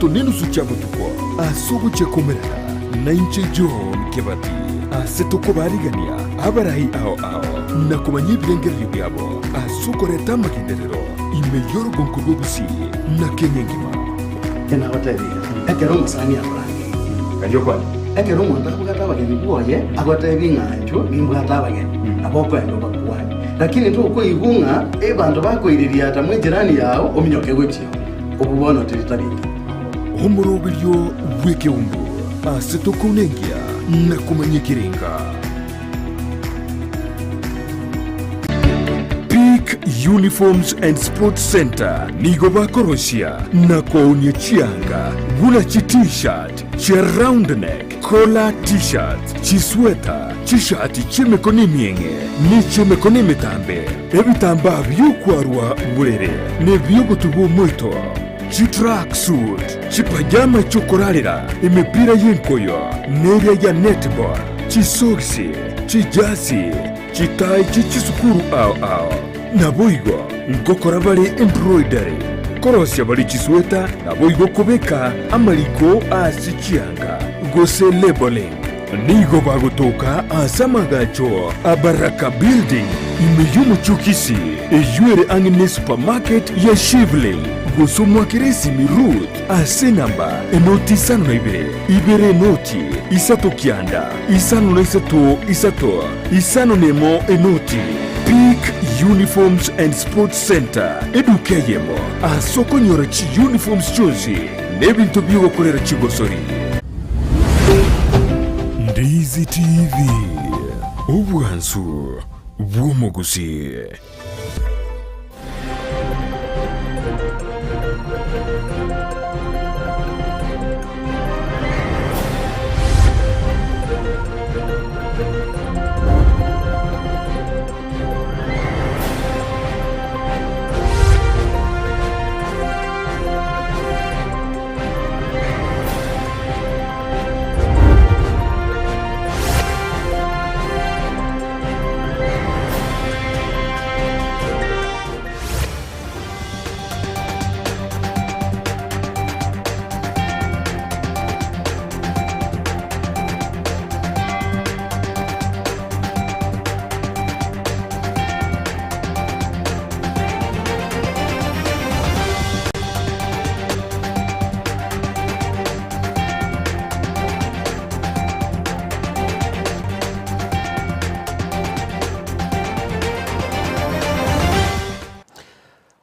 isato nenusu chia botuko, ase ogochia komerana nainche John Kebati, ase tokobarigania abarai ao ao na komanya ebirengererio biabo ase okoreta amagenderero ime y'orogonko rwa Gusii na Kenya engima. Nagotebirie, ekero omosani akorangeirie, ekero omonto abwate abageni bwoye, agotebi ng'a inchuo nimbwate abageni, nabo okoenda obakwane. Lakini tokoigwa ng'a abanto bakoiririata mw'ejirani yao ominyoke gochia oo, obwo bono teri tari engiya. Omoroberio bw'ekeumbu ase tokounenkia na komanya ekerenga. Peak Uniforms and Sports Centre nigo bakorosia na koonia chianga buna chi T-shirt, chia round neck, collar T-shirts, chisweta, chishati chi'emekono emieng'e ne chi'emekono emetambe, ebitambaa bi'okwarwa borere na ebi'ogotuba omoito, chitracksuit, chipajama chi'okorarera, emepira y'enkoyo, neria ya netball, chisogisi, chijasi, chitai chie chisukuru ao ao. Naboigo ngokora bare embroidery, korosia bare chisweta, naboigo kobeka amariko ase chianga, gose labelling. Nigo bagotoka ase amagacho a Baraka Building ime y'omochie o Kisii, eyio ere ang'e ne supermarket ya Shivling, gose omwakere esimi Ruth ase enamba enoti isano na ibere, ibere enoti, isato kianda, isano na isato isato, isano na emo enoti. Peak Uniforms and Sports Centre, eduka eyemo ase okonyora chiuniforms chionsi na ebinto bi'ogokorera chigosori. Ndizi TV, obwansu bw'omogusii.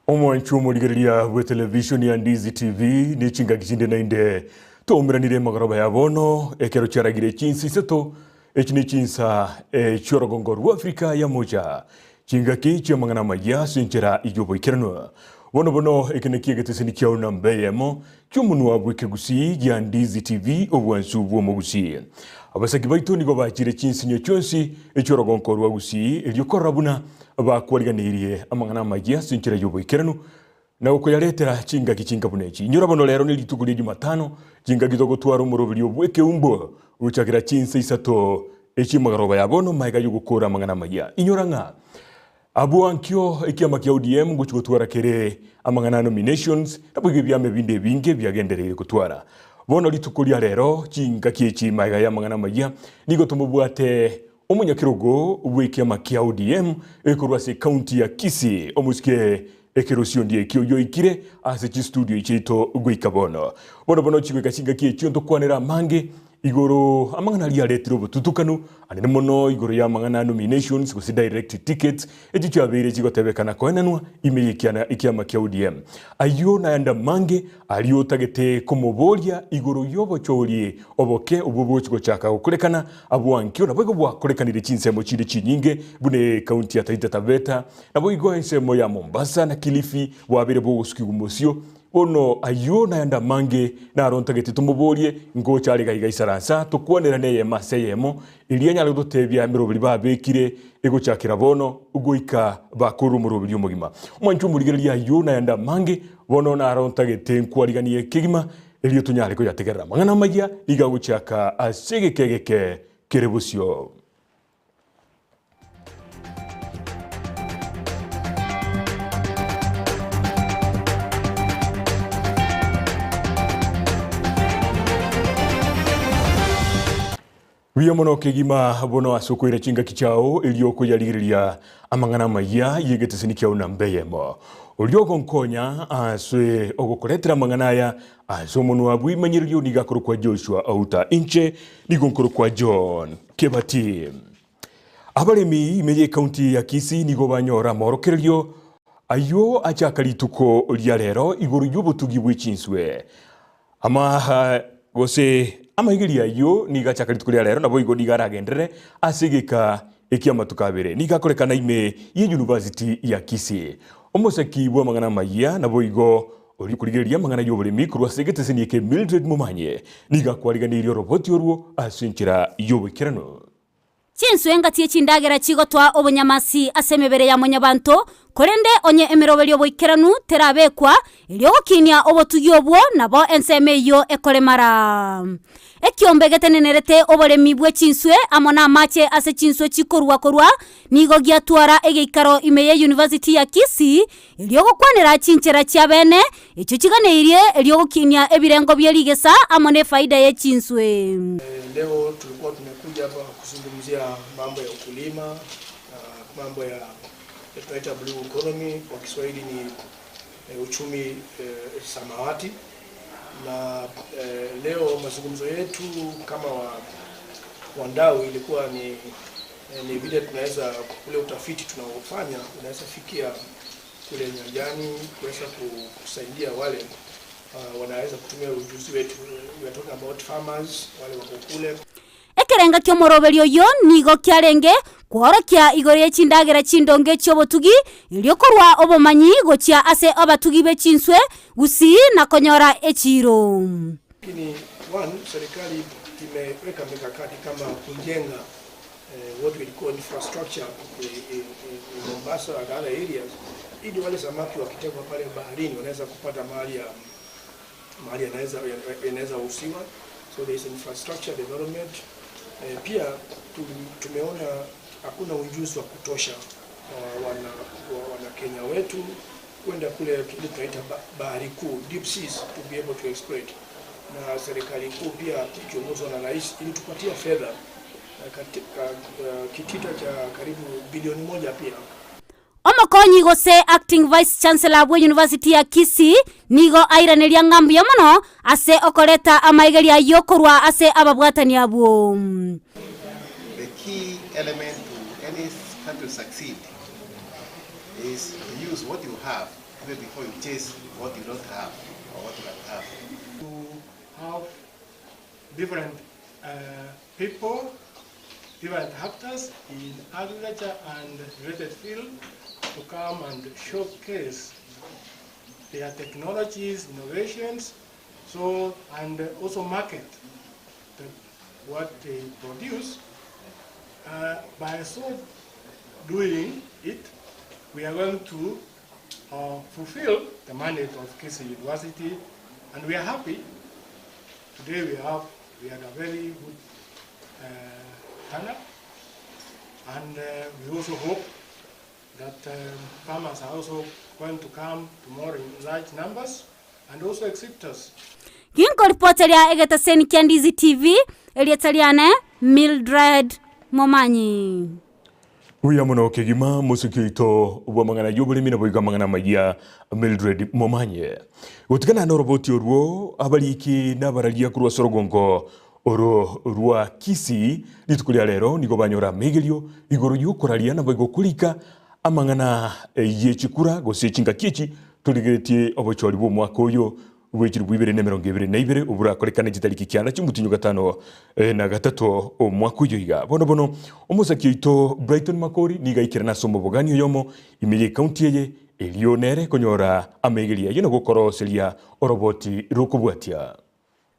Omwanchi omorigereria bw'etelevishoni ya Ndizi TV ne chingaki chinde naende twaumeranire magoroba ya bono ekero chiaragire chinsa isato echi ne chinsa eh, chi'orogongo rwa Afrika ya mocha Chingaki chi'amang'ana amayia ase enchera y'oboikeranu. Bono bono eke nakio egeteseni kiao namba eyemo ki'omonwa bw'ekegusii gia Ndizi TV obwansu bw'omogusii. Abasaki baito nigo bachire chinsinyo chionsi echi'orogonko rwa Gusii erio korora buna bakwariganeirie amang'ana amayia ase enchera y'oboikeranu na gokoyaretera chingaki chinka buna echi. Inyora bono rero nerituko ria Jumatano, chingaki togotwara omoroberio bw'ekeumbo gochakera chinsa isato echi'emagaroba ya bono magega y'ogokora amang'ana amayia. Inyora ng'a abwo ankio ekiama kia ODM ngochia gotwara kere amang'ana a nominations naboigo ebiama ebinde ebinge biagendereire gotwara. Bono rituko ria rero chingaki echi magega y'amang'ana amayia nigo tomobwate omonyakerogo bw'ekiama kia ODM ekorwa ase ekaunti ya Kisii omosike Ekerosio ndiekio yoikire ase chistudio chiaito goika bono. Bono bono chigoika chingaki echio ntokwanere amange igoro amang'ana aria aretire obotutukanu anene mono igoro y'amang'ana a nominations gose direct tickets echio chiabeire chigotebekana koenanwa ime y'ekiana ekiama kia ODM. Ayio nayande amange aria otagete komoboria igoro y'obochori oboke obwo bogochi gochaka gokorekana abwo ankio naboigo bwakorekanire chinsemo chinde chinyinge buna ecounty ya Taita Taveta Naboigo ensemo ya Mombasa na Kilifi bwabeire bogosukigwa mosio. Bono ayio nayande amange naro ntagete tomoborie, ngocha are gaiga isaransa tokwanerane eyemo ase eyemo, erio anyare gototebia emeroberi babekire egochakera bono goika bakorire omoroberi omogima. Omwanchwa omorigereria ayio nayande amange, bono naro ntagete nkwariganie kegima, erio tonyare koyategerera. Amang'ana amayia nigo agochaka ase egeka egeke kere bosio. Buya mono kegima bono ase okoira chingaki chiao erio okoyarigereria amang'ana amayia y'egeteseni kiao namba eyemo. Oria ogonkonya ase ogokoretera amang'ana aya ase omonwa bw'imanyererio nigo akorokwa Joshua Outa, inche nigo nkorokwa John Kebati. Abaremi ime y'ecounty ya Kisii nigo banyora amorokererio ayio achaka rituko ria rero igoro y'obotugi bwe chinswe. Ama gose amaigerio ayio nigo achaka rituko ria rero, naboigo nigo aragenderere ase egeka eki'amatuko abere. Nigo akorekana ime y'eyunivasiti ya Kisii. Omosaki bw'amang'ana amayia naboigo oria okorigereria amang'ana y'oboremi korwa ase egeteseni eke Mildred Momanyi nigo akwariganeirie oroboti orwo ase enchera y'oboikeranu. Chinswe engati ye chindagera chigotoa obonyamasi ase emebere ya mwanyabanto, korende onye emeroberio y'oboikeranu terabekwa, erio ogokinia obotugi obwo nabo ensemo eyio ekoremara. Ekiombe getenenerete oboremi bwe chinswe amo namache ase chinswe chikorua korwa nigo giatwara egeikaro ime ye University ya Kisii erio gokwanera chinchera chia bene echio chiganeirie erio gokinia ebirengo bie rigesa amo nefaida ye chinswe. Leo tulikuwa tumekuja hapa kuzungumzia mambo ya ukulima na mambo ya tunaita blue economy, kwa Kiswahili ni uchumi samawati. Na leo mazungumzo yetu kama wandau ilikuwa ni vile tunaweza ule utafiti tunaofanya unaweza fikia kule nyanjani kuweza kusaidia wale wanaweza kutumia ujuzi wetu. We are talking about farmers wale wako kule. Ekerenga ki'omoroberio oyio nigo kiarenge kworokia igoro ye chindagera chindonge chi'obotugi, erio korua obomanyi gochia ase abatugi be chinswe gusii na konyora echiiro. Lakini one, serikali imeweka mikakati kama kujenga what we call infrastructure in Mombasa and other areas, ili wale samaki wakitegwa pale baharini wanaweza kupata mahali ya mahali yanaweza usiwa. So there is infrastructure development. Pia tumeona hakuna ujuzi wa kutosha wana Kenya wetu kwenda kule kile tunaita bahari kuu, deep seas, to be able to exploit. Na serikali kuu pia ikiongozwa na rais ilitupatia fedha kitita cha karibu bilioni 1 pia. Omokonyi gose acting vice chancellor bwe University ya Kisii nigo airaneria ng'a mbuya mono ase okoreta amaigerio ayio korwa ase ababwatani abwo. The key element to any country to succeed is to use what you have even before you chase what you don't have or what you can have. To have different people, different actors in agriculture and related field to come and showcase their technologies, innovations, and also market what they produce. By so doing it, we are going to fulfill the mandate of Kisii University, and we are happy. Today we had a very good turnout, and we also hope that farmers are also going to come tomorrow in large numbers and also exhibitors. Ginkoripoteria egetaseni kia Ndizi TV, erietariane Mildred Momanyi. Buya mono kegima mosiki oito bwa mang'ana y'oboremi nabo igo amang'ana amaya Mildred Momanye. Gotigana na oroboti orwo abariki n'abararia korwa ase orogongo oro rwa Kisii rituko ria rero nigo banyora amaigerio igoro y'okoraria nabo igo korika amang'ana y'echikura gose chingaki echi torigeretie obochori bwa omwaka oyo bw'echiri bwa ibere na emerongo ebere na ibere oburakorekane chitariki kianda chimutinyo gatano na gatato omwaka oyo iga. Bono bono omosaki oito Brighton Makori nigo aikerana ase omobogani oyomo ime y'ekaunti eye erio nere konyora amaigerio ayio na gokoroseria oroboti rokobwatia.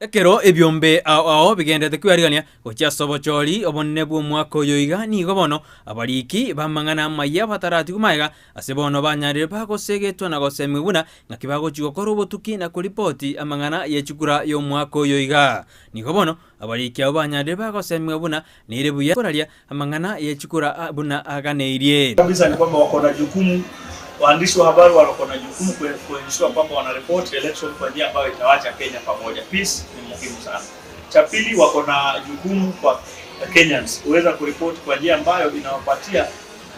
Ekero ebiombe ao ao bigenderete kwearigania gochia ase obochori obonene bw'omwaka oyo iga, nigo bono abariki b'amang'ana amaya bataratigwe magega ase bono banyarire bagosegetwa na gosemigwa buna ng'aki bagochia gokora obotuki na koripoti amang'ana ye chikura y'omwaka oyo iga. Nigo bono abariki abwo banyarire bagosemigwa buna nere buya koraria amang'ana ye chikura buna aganeirie. Kabisa ni kwamba wako na jukumu, waandishi wa habari wako na jukumu kuensure kwamba wanaripoti election kwa njia ambayo itawacha Kenya pamoja. Peace ni muhimu sana. Cha pili, wako na jukumu kwa Kenyans kuweza kuripoti kwa njia ambayo inawapatia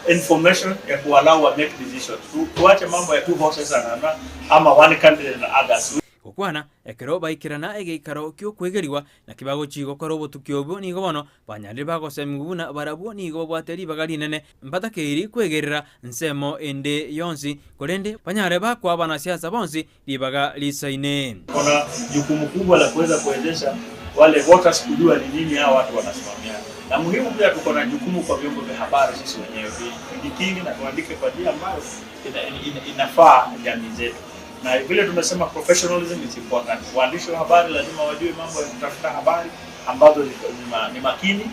information ya kuallow wa make decisions. Tuache mambo ya two horses and ama one candidate and others. Gokwana ekero baikerana egeikaro gi'okwegerigwa, naki bagochia gokora obotuki obwo, nigo bono banyarire bagosemigwa buna barabwo nigo babwate ribaga rinene, mbatakeiri kwegerera nsemo ende yonsi, korende banyare bakoa abanasiasa bonsi ribaga risaine. Kuna jukumu kubwa la kuweza kuwezesha wale voters kujua ni nini hawa watu wanasimamia, na muhimu pia tuko na jukumu kwa vyombo vya habari sisi wenyewe tujikinge na tuandike kwa njia ambayo inafaa jamii zetu, na vile tumesema professionalism is important. Waandishi wa habari lazima wajue mambo ya kutafuta habari ambazo ni makini,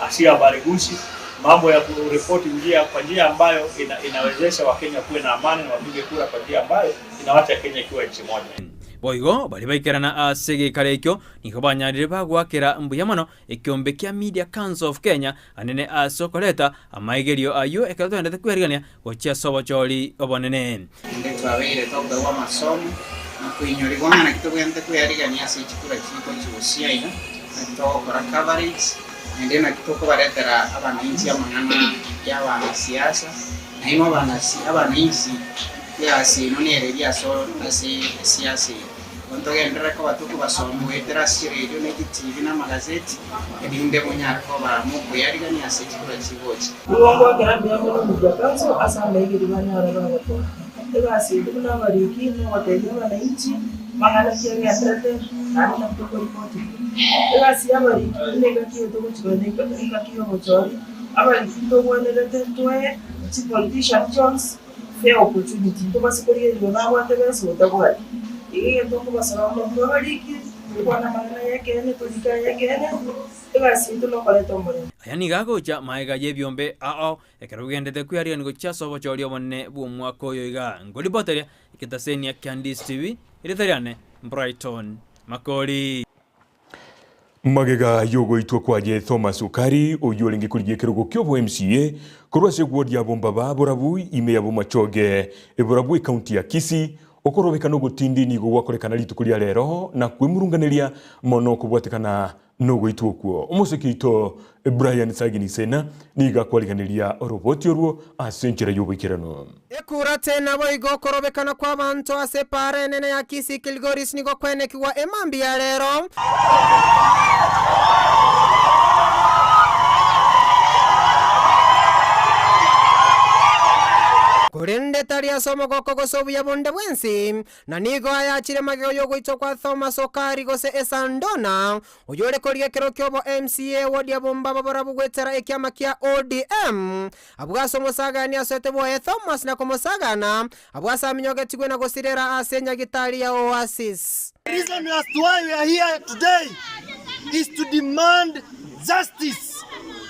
si habari gushi, mambo ya kuripoti njia kwa njia ambayo inawezesha Wakenya kuwe na amani na wapige kura kwa njia ambayo inawacha Kenya ikiwa nchi moja. Boigo baria baikerana ase egeikaro ekio nigo banyarire bagoakera mbuya mono ekeombe kia Media Council of Kenya anene ase okoreta amaigerio ayio ekero toendete kwerigania gochia ase obochori obonene. Naende twabeire tokoegwa amasomo na koinyorigwa ng'a naki tobwenerete kweyarigania ase chikura chiito chigosiia iga, naki togokora coverage, naende naki tokobaretera abananchi amang'ana ya abanasiasa, nainwe abanasi abananchi egasi yaino nere eria ase ase esiasa eye. Igo ntogenderere koba tokobasomia goetera ase chiredio ne chitibi na amagazeti, erinde monyare koba mokweyarigania ase chikura chigocha. Nigo ngoakera mbuya mono Media Council ase amaigerio banyare bagotoa. Egasi yaito buna abariki nogotebia abananchi mang'ana ki agenderete naende naki tokoripoti buya. Egasi ya abariki buna engaki eye togochigenda engaki ya obochori, abariki ntogwenerete toe chipolitician chionsi fair opportunity, ntobase korigereria oyo nabwate besa oyo tabwati. Iga egento nkobasaba buna intwe abariki, tokwane amang'ana ya ekeene, torike aya ekeene, egasi yaito nokoreta omorembe. Aya nigo agocha magega y'ebiombe ao ekero bigendete kweariganigwa gochia ase obochori obonene bw'omwaka oyo iga. Nkoripoteria egetasenia kia Ndisi TV, erieta riane Brighton Makori. Magega y'ogoitwa kwaye Thomas Okari, oyio orenge korigia ekerogo ki'obo MCA korwa ase egwori ya Bombaba Borabu ime ya Bomachoge Borabu ekaunti ya Kisii, okorobekana ogotindi nigo gwakorekana rituko ria rero na kwemurunganeria mono kobwatekana nogoitwa okwo. Omosike oito Brian Sagini Sena nigo akwariganeria oroboti orwo ase enchera y'oboikeranu. Ekurate naboigo okorobekana kw'abanto ase epaara enene ya Kisii Kilgoris nigo kwenekigwa emambia ya rero. Korende tari ase omogoko gose obuya bonde bwensi, na nigo ayachire magega y'ogoitwa kwa Thomas Okari gose Esandona, Oyore korigia ekero ki'obo MCA ward ya Bombaba barabwo goetera ekiama kia ODM. Abwo ase omosagani asoete bwoye Thomas na komosagana, abwo ase aminyogetigwe na gosirera ase enyagitari ya Oasis. The reason as to why we are here today is to demand justice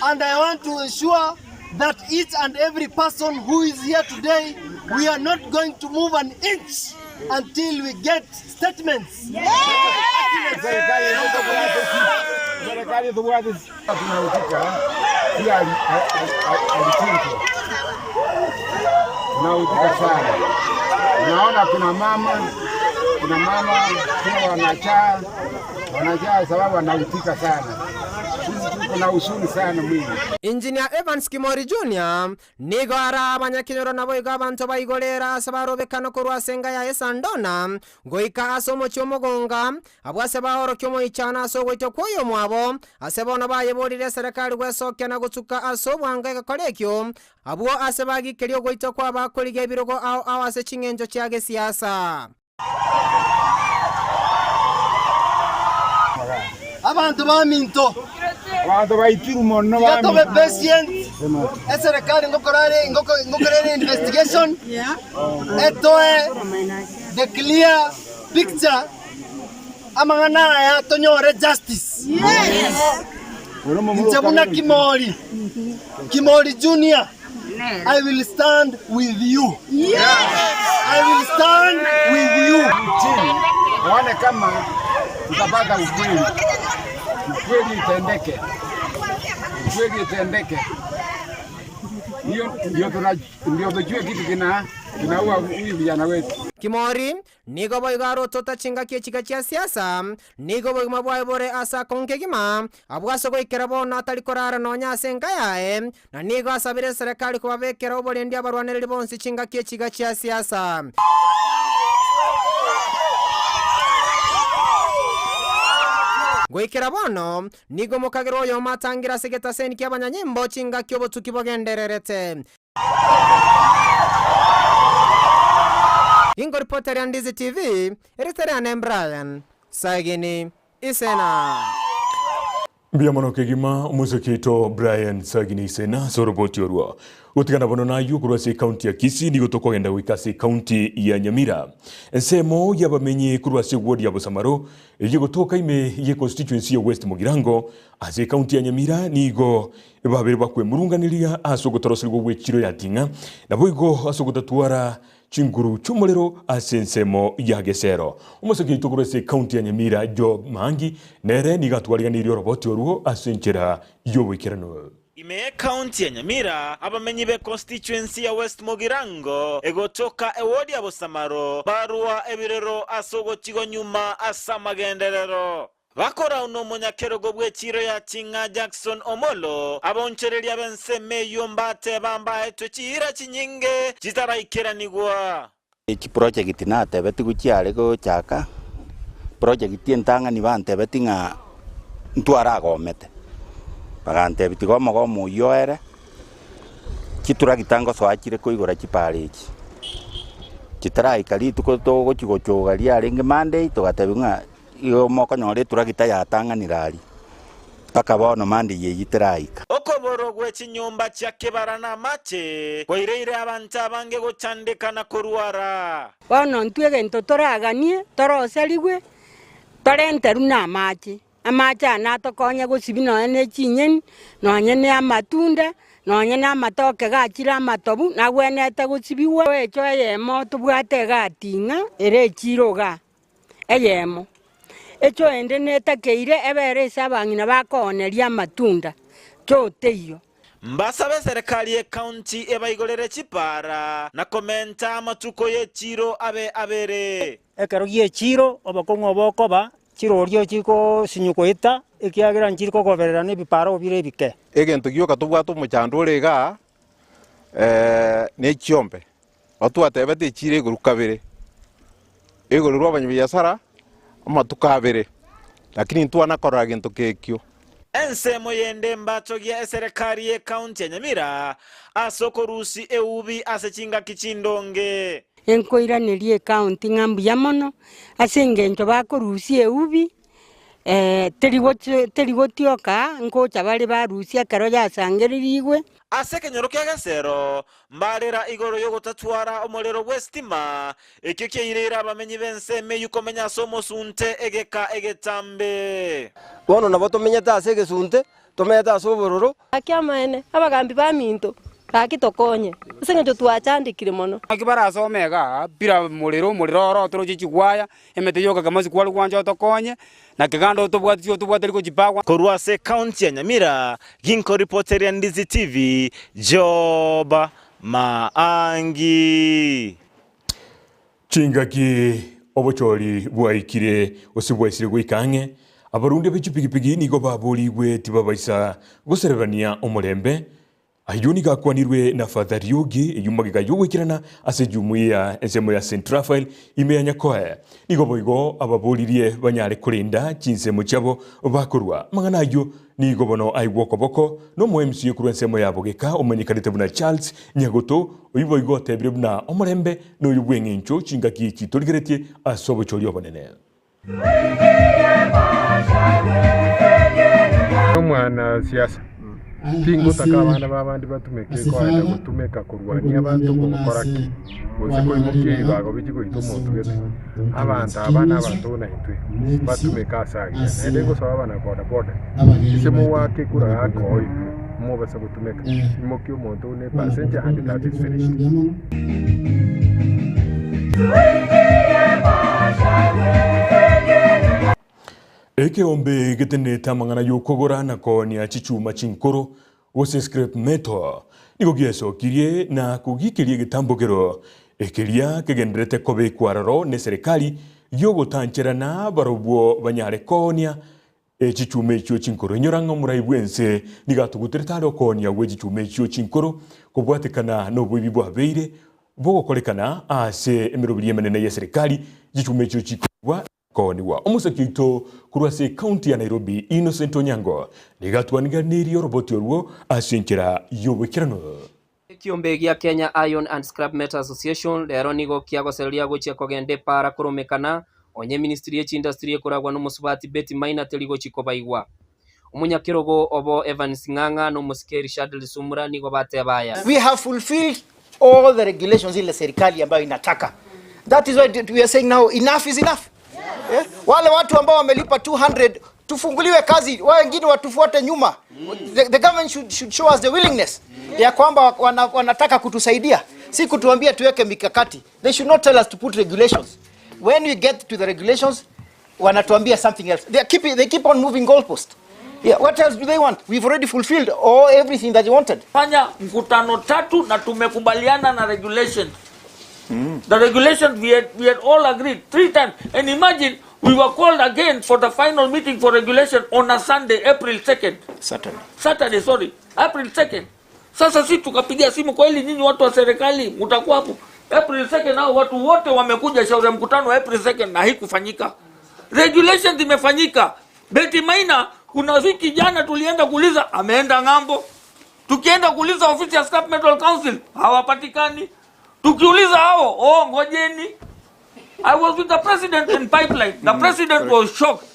and I want to ensure that each and every person who is here today we are not going to move an inch until we get statements. Serikali tunahusika pia, alichinjwa, tunahusika sana. Unaona kuna mama kuna mama pia wanachaa wanachaa sababu wanahutika sana. Sisi tuko na huzuni sana mwingi. Engineer Evans Kimori Junior Nigo ara abanyakenyoro naboigo abanto baigorera ase barobekano korwa ase enga ya Esandona goika ase omochie omogonga, abwo ase baorokia omoichano ase ogoitwa kw'oyomwabo, ase bono bayeborire eserekari gwesokia na gosuka ase obwango egekora ekio, abwo ase bagikeria ogoitwa kw'abakorigia ebirogo ao ao ase ching'encho chia gesiasa. Abanto baminto, Abanto baitirwe mono tiga tobe baminto. patient, eserekari ngokora ere ngokora ere investigation etoe the clear picture amang'ana aya tonyore justice. Inche buna Kimori, Kimori Junior. I will stand with you. I will stand with you. Chini waone kama tutapata ukweli, ukweli itendeke, ukweli itendeke. Hiyo ndio tuna ndio tujue kitu kina kinaua huyu vijana wetu. Kimori. Nigo boigo arotota chingaki echiga chia siasa, nigo obogima bwaye bore ase akong'u kegima, abwo ase goikera bono atari korara nonya ase enka yaye, na nigo asabire eserekari kobabekera oborendi abarwanereri bonsi chingaki echiga chia siasa. Goikera bono, nigo omokagera oyomo atangire ase egetaseni ki'abanyanyimbo chingaki obotuki bogendererete. Ingoripoteria Ndizi TV, erieta riane Brian Sagini Isena. Mbuya mono kegima omoiseke oito Brian Sagini Isena ase oroboti orwo. Gotigana bono naywo korwa ase ekaunti ya Kisii nigo tokogenda goika ase ekaunti ya Nyamira. Ensemo y'abamenyi korwa ase eward ya Bosamaro eyio egotoka ime ye constituency ya West Mugirango ase ekaunti ya Nyamira nigo Babere bakwemurunganeria ase ogotoroserigwa gw'echiro ya ting'a, naboigo ase ogotatwara chinguru chi'omorero ase ensemo ya Gesero. Omosake oito korwa ase ekaunti ya Nyamira Job Maangi nere nigo atwariganirie oroboti orwo ase enchera y'oboikeranu. Ime y'ekaunti ya Nyamira, abamenyi be constituency ya West Mugirango egotoka ewodi ya Bosamaro barua ebirero ase ogotigwa nyuma ase amagenderero. Bakorau nomonyakerogo bw'echiiro ya Ching'a Jackson Omolo, abaonchoreria b'ensemo eyio mbateba mbaetwe chiira chinyinge chitaraikeranigwa. Chiproject natebetigwe chiare gochaka, project entang'ani bantebetie ng'a ntwaragomete, bagantebia tiga omogomo oyio oere, chitractor ngosoa chire koigora chipara echi, chitaraika rituko togochi gochoga riarenge Monday, togatebiwa ng'a Igo mokonyora eturagita yatang'anire aria, mpaka bono mambia eyio teraika. Okoborwa gwe chinyomba chia kebara na amache kwaireire abanto abange gochandeka na korwara. Bono intwe egento toraganie toroserigwe, torenterwe namache. Amache aya natokonye gosibia nonya ne chinyeni, nonya ne amatunda, nonya na amatoke gachire amatobu, nagwenerete gosibigwa. Echo eyemo tobwate iga ting'a ere echiro igaa. eyemo. Echo ende netakeire ebere ase abang'ina bakooneria amatunda, choo teiyo. Mbasabe eserekari y'ecounty ebaigorere chipaara na komenta amatuko y'echiiro abe abere. Ekero gi'echiiro obokong'u obo bokoba, chirorio chigosinywa goeta, ekiagera nchiri kogoberera nebipaaro bire ebike. Egento gioka tobwate omochando ore igaa, ne chiombe. Otwatebete echiira igoro kabere, igoro rw'abanyabiasara amatuko abere, lakini ntwana korora gento kekio. Ensemo yende mbatogia eserekari y'ecounty ya Nyamira ase okorusia eubi ase chingaki chindonge. Nkoiraneria ecounty ng'a mbuya mono ase engencho bakorusia eubi. Teri gotioka ngocha bare barusia ekero yasangererigwe. Ase ekenyoro kia Gesero mbarera igoro y'ogotatwara omorero bw'esitima, ekio kiaireire abamenyi b'ense emeyio komenya ase omosunte egeka egetambe. Bono nabo tomenyete ase egesunte, tomenyete ase obororo. Gaki amaene, abagambi baminto, gaki tokonye, ase engencho twachandekire mono. Naki barasome igaa, bila morero, omorero oro otoroche chigwaya, emete yoka kama sikware gwancha otokonye, na keganda otobwati otobwateri gochipagwa. Korwa ase ekaunti ya Nyamira, ginkoripoteria Ndizi TV, Job Maangi. Chingaki obochori bwaikire gose bwaisire goika ang'e, abarundi be chipigipigi nigo baborigwe tibabaisa goserebania omorembe. Ayio nigo akwanirwe na Father Riogi eyio magega y'ogoikerana ase ejumuiya ensemo ya St Raphael ime ya Nyakoe. Nigo boigo ababoririe banyare korenda chinsemo chiabo bakorwa. Amang'ana ayio nigo bono aigwa okoboko nomo MCA korwa ensemo ya Bogeka omanyekanete buna Charles Nyagoto oyio boigo otebire buna omorembe noyo bw'eng'encho chingaki echi torigeretie ase obochori obonene. Omwana siasa, tingotaka abana b'abande batumeke koenda gotumeka korwania abanto kogokora ki, gose koimokia ebibago bichie goita omonto gete. Abanto aba nabanto buna intwe, batumeke ase agiya. Naende ngosoa abana boda boda, ase mogoaka ekura gaka oo intwe, mobasa gotumeka, imokia omonto buna epassenger and that is finished. Ekeombe getenenete amang'ana y'okogora na koonia chichuma chinkoro, gose scrap metal, nigo giesokirie na kogikeria egetambokero. Ekeria kegendererete kobekwa aroro neserikali giogotancherana barobwo banyare koonia chichuma echio chinkoro. Inyora ng'a omorai bw'ense nigo atuguterete are okoonia gwe chichuma echio chinkoro kobwatekana noboibi bwabeire bogokorekana ase emeroberi emenene y'eserikali chichuma echio chikoigwa Koonigwa omosaki oito korwa ase ekaunti ya Nairobi Innocent Onyango nigo atwaniganirie oroboti orwo ase enchera y'oboikeranu. Ekiombe gia Kenya Iron and Scrap Metal Association rero nigo kiagosereria gochia kogenda epaara koromekana onye eministry ye chindustry ekoragwa nomosubati Betty Maina teri gochi kobaigwa. Omonyakerogo obo Evans Ng'ang'a na omosike Richard Lisumura nigo bateba aya. We have fulfilled all the regulations ile serikali ambayo inataka. That is why we are saying now enough is enough. Yeah? Wale watu ambao wamelipa 200 tufunguliwe kazi, wao wengine watufuate nyuma. The government should show us the willingness ya kwamba wanataka kutusaidia, si kutuambia tuweke mikakati. They should not tell us to put regulations. When we get to the regulations, wanatuambia something else. They keep on moving goalpost. Yeah, what else do they want? We've already fulfilled all everything that they wanted. Fanya mkutano tatu na tumekubaliana na regulations. The regulations we had all agreed 3 times. And imagine we were called again for the final meeting for regulation on a Sunday, April 2nd. Saturday. Saturday, sorry. April 2nd. Sasa si tukapiga simu kwa ili nyinyi watu wa serikali mtakuwa hapo. April 2nd hao watu wote wamekuja shauri ya mkutano wa April 2nd na haikufanyika. Regulations zimefanyika. Betty Maina kuna wiki jana tulienda kuuliza ameenda ng'ambo. Tukienda kuuliza ofisi ya Scrap Metal Council hawapatikani. Tukiuliza hao, oh ngojeni. I was with the president in pipeline. The president was shocked.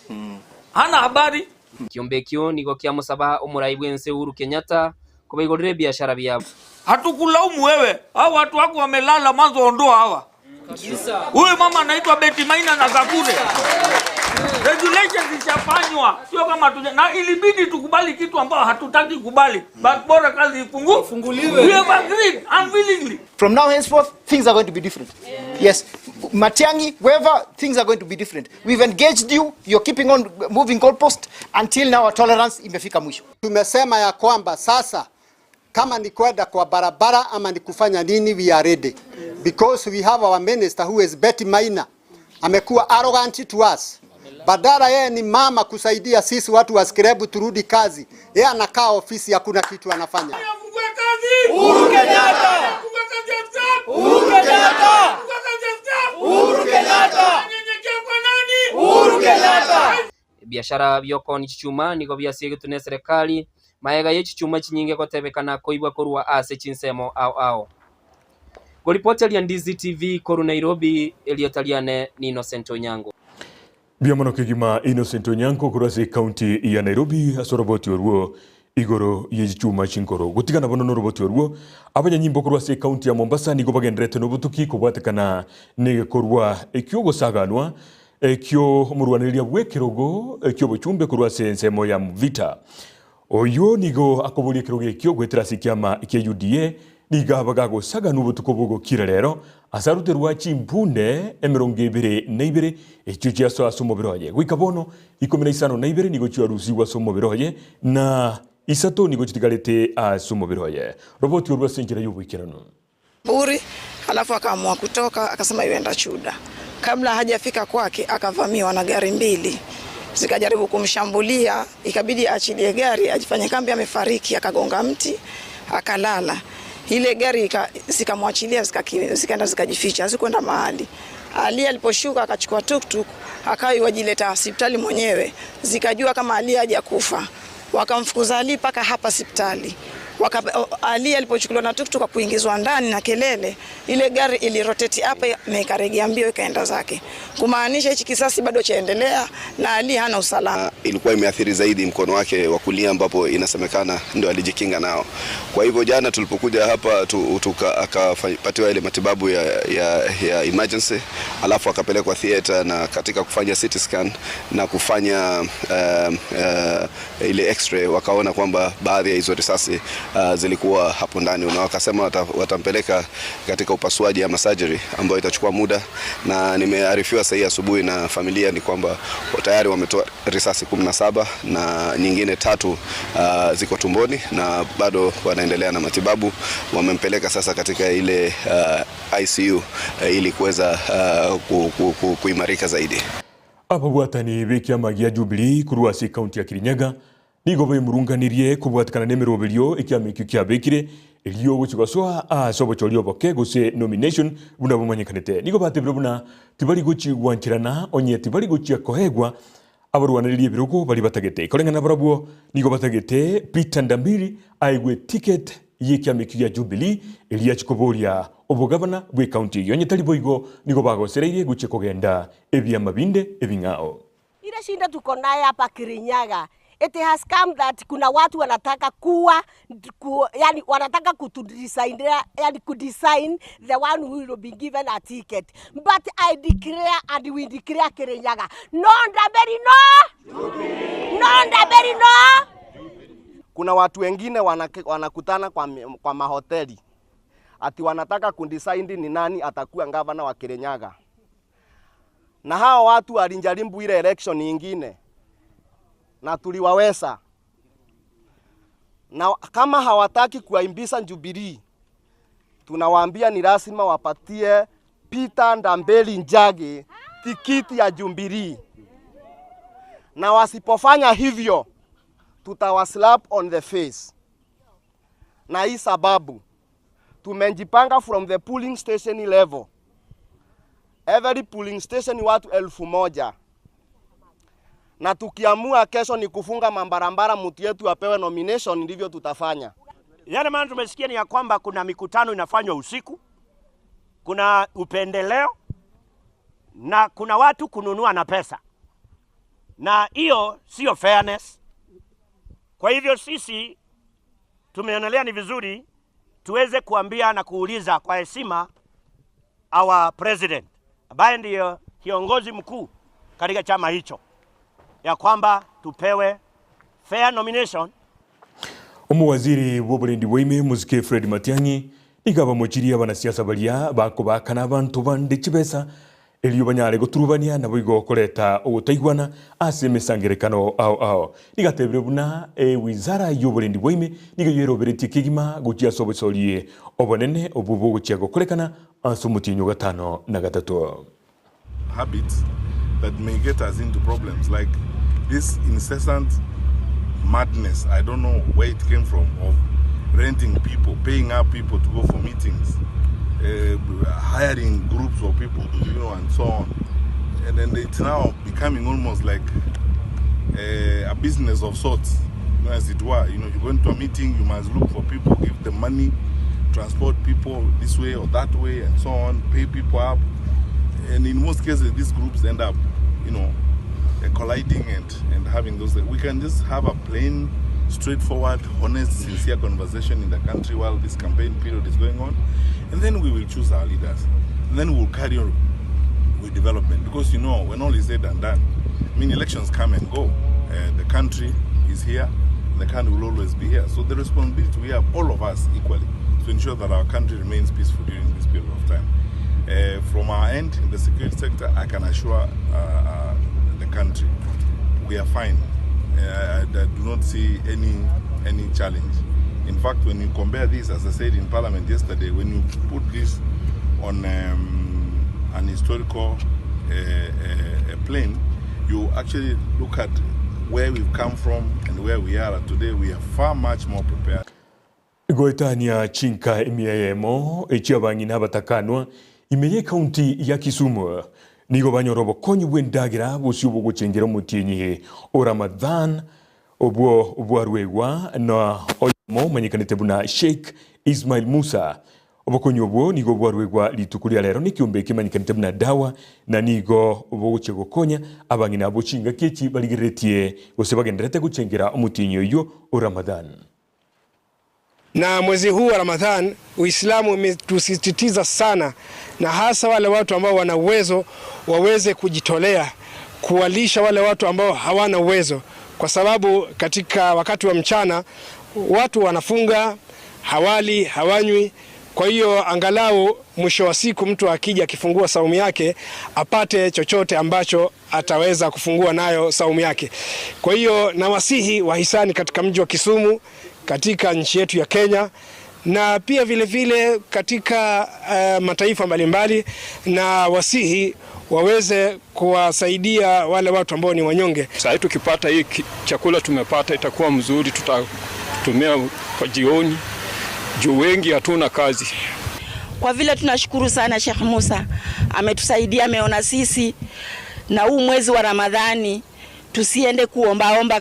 Hana habari. Kiombe ekio nigo kiamosaba omorai bwense Uhuru Kenyatta kobaigorire biashara biabo. Hatukulaumu wewe. Hao watu wako wamelala mwanzo, ondoa hawa. Huyu mama anaitwa Betty Maina na Gakure. Regulations zishafanywa, sio kama tuja, na ilibidi tukubali kitu ambao hatutaki kubali. But bora kazi ifunguliwe. We have agreed unwillingly. From now henceforth, things are going to be different. Yes, Matiang'i, whoever, things are going to be different. We've engaged you, you're keeping on moving goalpost until now our tolerance imefika mwisho. Tumesema ya kwamba sasa kama ni kwenda kwa barabara ama ni kufanya nini, we are ready. Because we have our minister who is Betty Maina. Amekuwa arrogant to us. Badala yeye ni mama kusaidia sisi watu wa scrap turudi kazi. Yeye anakaa ofisi hakuna kitu anafanya. Uhuru Kenyatta! Uhuru Kenyatta! Uhuru Kenyatta! Uhuru Kenyatta! Biashara biokoni chichuma nigo biasiegetwe ne serikali maega ye chichuma chinyinge gotebekana koibwa korwa ase chinsemo ao ao. Goripoteria Ndizi TV koru Nairobi, Eliotaliane ni Innocent Onyango. Biamono kegima Innocent Onyango korwa ase county ya Nairobi ase oroboti orwo igoro ye chichuma chinkoro. Gotigana bono noroboti orwo abanyanyimbo korwa ase county ya Mombasa nigo bagenderete nobotuki kobwatekana negekorwa ekio gosaganwa ekio omorwanereria bw'ekerogo ekio obochumbe korwa ase ensemo ya Mvita. Oyo nigo akoboria ekerogo ekio goetera ase ekiama kia UDA nigo abagagosaganwa obotuko bogokira rero ase aruterwa chimbunde emirongo ebere na ibere echio chiasoa ase omobere oye. Goika bono 15 nigo chiarusigwa ase omobere oye na isato nigo chitigarete ase omobere oye. Roboti orwo ase enchera y'oboikeranu. Buri, alafu akaamua kutoka akasema yuenda Chuda. Kabla hajafika kwake akavamiwa na gari mbili. Zikajaribu kumshambulia, ikabidi aachilie gari ajifanye kambi amefariki, akagonga mti akalala. Ile gari zikamwachilia, zikaenda zikajificha, hazikwenda mahali. Ali aliposhuka akachukua tuktuk akawa yuajileta hospitali mwenyewe. Zikajua kama Ali hajakufa. Wakamfukuza Ali mpaka hapa hospitali. Ali alipochukuliwa na tuktuk kuingizwa ndani na kelele, ile gari ilirotate hapa na ikaregea mbio ikaenda zake. Kumaanisha hichi kisasi bado chaendelea na Ali hana usalama. Ilikuwa imeathiri zaidi mkono wake wa kulia ambapo inasemekana ndio alijikinga nao. Kwa hivyo jana tulipokuja hapa akapatiwa ile matibabu ya emergency, alafu akapelekwa theater, na katika kufanya CT scan na kufanya ile x-ray wakaona kwamba baadhi ya hizo risasi uh, zilikuwa hapo ndani, na wakasema watampeleka katika upasuaji ama surgery ambayo itachukua muda, na nimearifiwa sasa asubuhi na familia ni kwamba tayari wametoa risasi 17 na nyingine tatu uh, ziko tumboni na bado wanaendelea na matibabu. Wamempeleka sasa katika ile uh, ICU uh, ili kuweza uh, ku, ku, ku, kuimarika zaidi. Ababwatani b'ekiama gia Jubilee korwa ase ekaunti ya Kirinyaga nigo baimurunganirie kobwatikana na emeroberio ekiama ekio kiabekire erio gochigosoa ase obochori oboke gose nomination buna bomanyekanete. Nigo batebire buna tibari gochigwancherana onye tibari gochia koegwa abarwaneririe ebirogo bari batagete. Koreng'ana barabwo nigo batagete Peter Ndambiri aegwe ticket y'ekiama ekio gia Jubilee eria achikoboria obogavana bwa ekaunti eyio. Onye tari boigo nigo bagosereirie gochia kogenda ebiama binde ebing'ao. Ile shinda tuko naye hapa Kirinyaga, it has come that kuna watu wanataka kuwa ku, yani wanataka kutudesign, yani kudesign the one who will be given a ticket, but I declare and we declare Kirinyaga, no Ndamberi, no no Ndamberi, no. Kuna watu wengine wanakutana kwa, kwa mahoteli ati wanataka kudecide ni nani atakuwa gavana wa Kirinyaga, na hao watu walijaribu ile election nyingine na tuliwaweza, na kama hawataki kuaimbisha Jubilee, tunawaambia ni lazima wapatie Peter Ndambeli Njagi tikiti ya Jubilee, na wasipofanya hivyo tutawaslap on the face. Na hii sababu tumejipanga from the polling station level. Every polling station ni watu 1000 na tukiamua kesho ni kufunga mambarambara, mtu yetu apewe nomination, ndivyo tutafanya. Yale maana tumesikia ni ya kwamba kuna mikutano inafanywa usiku, kuna upendeleo na kuna watu kununua na pesa, na hiyo sio fairness. Kwa hivyo sisi tumeonelea ni vizuri tuweze kuambia na kuuliza kwa heshima our president ambaye ndiyo kiongozi mkuu katika chama hicho ya kwamba tupewe fair nomination. Omuwaziri bw'oburendi bwaime Muzike Fred Matiang'i nigo abamochirie abanasiasa baria bakobakana abanto bande chibesa erio banyare goturubania nabo igo koreta ogotaigwana ase emesangerekano ao ao. Nigatebire buna ewizara ya oborendi bwaime nigo yeroberetie kegima gochia ase obosorie obonene obwo bogochia gokorekana ase omotienyi gatano na gatato. Habits that may get us into problems, like this incessant madness, I don't know where it came from, of renting people, paying up people to go for meetings, hiring groups of people, you know, and so on. And then it's now becoming almost like a business of sorts, you know, as it were. You know, you go into a meeting, you must look for people, give them money, transport people this way or that way, and so on, pay people up. And in most cases, these groups end up, you know, colliding and having those. We can just have a plain, straightforward, honest, sincere conversation in the country while this campaign period is going on. And then we will choose our leaders. And then we'll carry on with development. Because, you know, when all is said and done, I mean, elections come and go. The country is here. And the country will always be here. So the responsibility we have, all of us equally, to ensure that our country remains peaceful during this period of time. From our end, in the security sector, I can assure the country we are fine. I do not see any challenge. In fact, when you compare this, as I said in Parliament yesterday, when you put this on an historical plane, you actually look at where we've come from and where we are today. We are far much more prepared. Goetania chinka emiemo echiabang'ina abatakanwa ime county ya Kisumu nigo banyora obokonyi bw'endagira bosio bogochengera omotienyi o Ramadhan obwo bwarwegwa na oyomo omanyekanete buna Sheikh Ismail Musa. Obokonyi obwo nigo bwarwegwa rituko ria rero nikiombe kimanyekanete buna dawa na nigo bogochia gokonya abang'ina abo chingaki echi barigereretie gose bagenderete gochengera omotienyi oyo o Ramadhan. Na mwezi huu wa Ramadhan Uislamu umetusisitiza sana, na hasa wale watu ambao wana uwezo waweze kujitolea kuwalisha wale watu ambao hawana uwezo, kwa sababu katika wakati wa mchana Watu wanafunga, hawali, hawanywi. Kwa hiyo angalau mwisho wa siku mtu akija akifungua saumu yake apate chochote ambacho ataweza kufungua nayo saumu yake. Kwa hiyo nawasihi wahisani katika mji wa Kisumu, katika nchi yetu ya Kenya na pia vile vile katika mataifa mbalimbali, na wasihi waweze kuwasaidia wale watu ambao ni wanyonge. Sasa tukipata hii chakula tumepata itakuwa mzuri, tutatumia kwa jioni juu wengi hatuna kazi. Kwa vile tunashukuru sana Sheikh Musa ametusaidia, ameona sisi na huu mwezi wa Ramadhani tusiende kuombaomba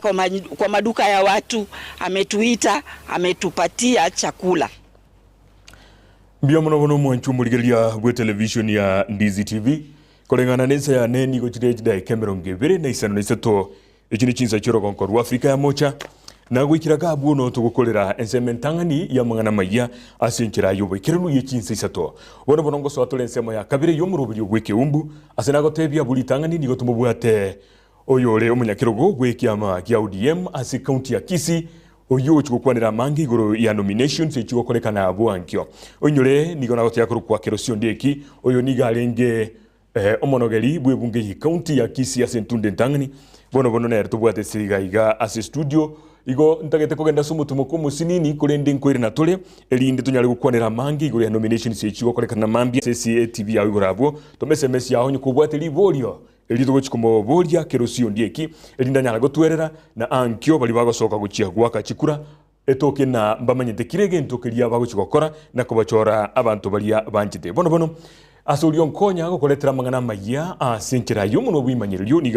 kwa maduka ya watu. Ametuita, ametupatia chakula. Mbia muno bono mwanchu murigereria bwe television ya Ndizi TV koreng'ana na ensa yane nigo chire chidaika emerongo ebere na isano na isato echi ni chinsa chiorogonko rwa Afrika ya mocha na gwikira gabu no tugukorera ensemo entang'ani ya mang'ana maiya ase enchera ya oboikeranu ya chinsa isato bono bono ngosoa tore ensemo ya kabere ya omoroberi bwa ekeumbu ase nagotebia buri ritang'ani nigo tumobwate oyore omonyakerogo bwa ekiama kia ODM ase county ya Kisii oyo ochigokwanera amange igoro ya nominations echigokorekana bwankio oinyore nigo nagoteya korokwa kerosio ndieki oyo nigo arenge omonogeri bwa ebunge ya county ya Kisii ase entunde entang'ani bono bono nere tobwate ase iga iga ase studio igo ntagete kogenda ase omotumo kwa omosinini korende nkoire na tore erinde tonyare gokwanera amange igoro ya nominations echigokorekana mambia ase CATV yao igoro abwo tome SMS yao onye kobwate riborio eri togochi komoboria kerosio ndieki erinde anyare gotwerera na ankio bari bagosoka gochia goaka chikura etoke na mbamanyete kire egento keria bagochi gokora na kobachora abanto baria banchete. Bono bono ase oria onkonya gokoretera amang'ana amaya ase enchera ya omonwa bw'imanyererio niga.